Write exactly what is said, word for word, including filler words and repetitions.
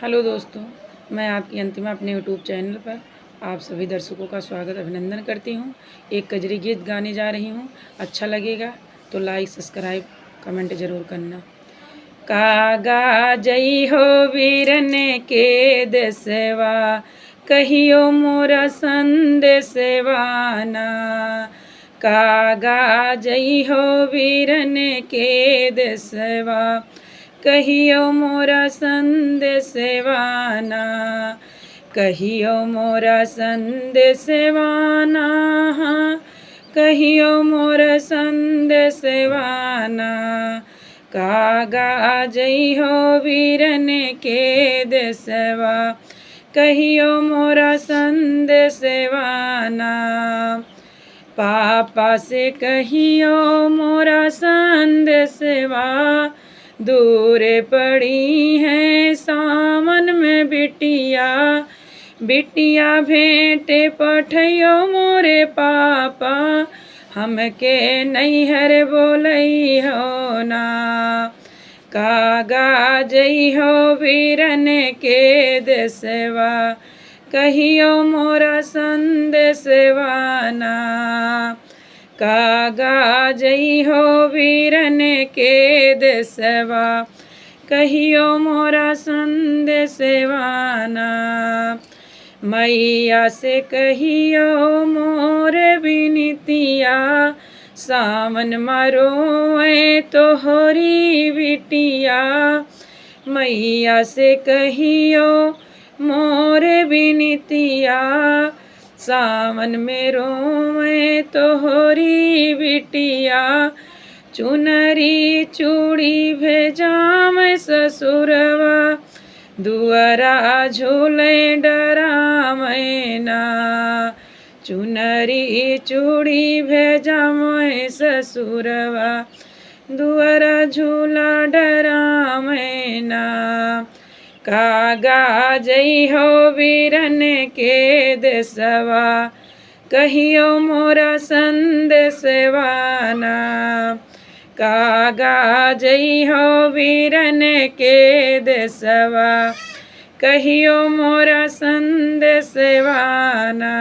हेलो दोस्तों, मैं आपकी अंतिमा अपने YouTube चैनल पर आप सभी दर्शकों का स्वागत, अभिनंदन करती हूँ। एक कजरी गीत गाने जा रही हूँ, अच्छा लगेगा तो लाइक, सब्सक्राइब, कमेंट जरूर करना। कागा जई हो वीरन के देसवा, कहियो मोरा संदेसवा ना। कागा जई हो वीरन के देसवा, कहियो मोरा संदेसवा ना। कहियो मोरा संदेसवा ना, हाँ, कहियो मोरा संदेसवा ना। कागा जई हो वीरन के देसवा, कहियो मोरा संदेसवा ना। पापा से कहियो मोरा संदेसवा, दूर पड़ी है सावन में बिटिया। बिटिया भेंट पठइयो मोरे पापा, हमके नैहर बोलइहो ना। कागा जइहो वीरन के देसवा, कहियो मोरा संदेसवा ना। कागा जइहो वीरन के देसवा, कहियो मोरा संदेसवा ना। मैया से कहियो मोर बिनतिया, सावन मा रोवे तोहरी बिटिया। मैया से कहियो मोर बिनतिया, सावन में रोवे तोहरी बिटिया। चुनरी चूड़ी भेजाम ससुरवा, दुअरा झूले डराम ना। चुनरी चूड़ी भेजाम ससुरवा, दुअरा झूला डराम ना। कागा जइहो वीरन के देसवा, कहियो मोरा संदेसवा ना। कागा जइहो वीरन के देसवा, कहियो मोरा संदेसवा ना।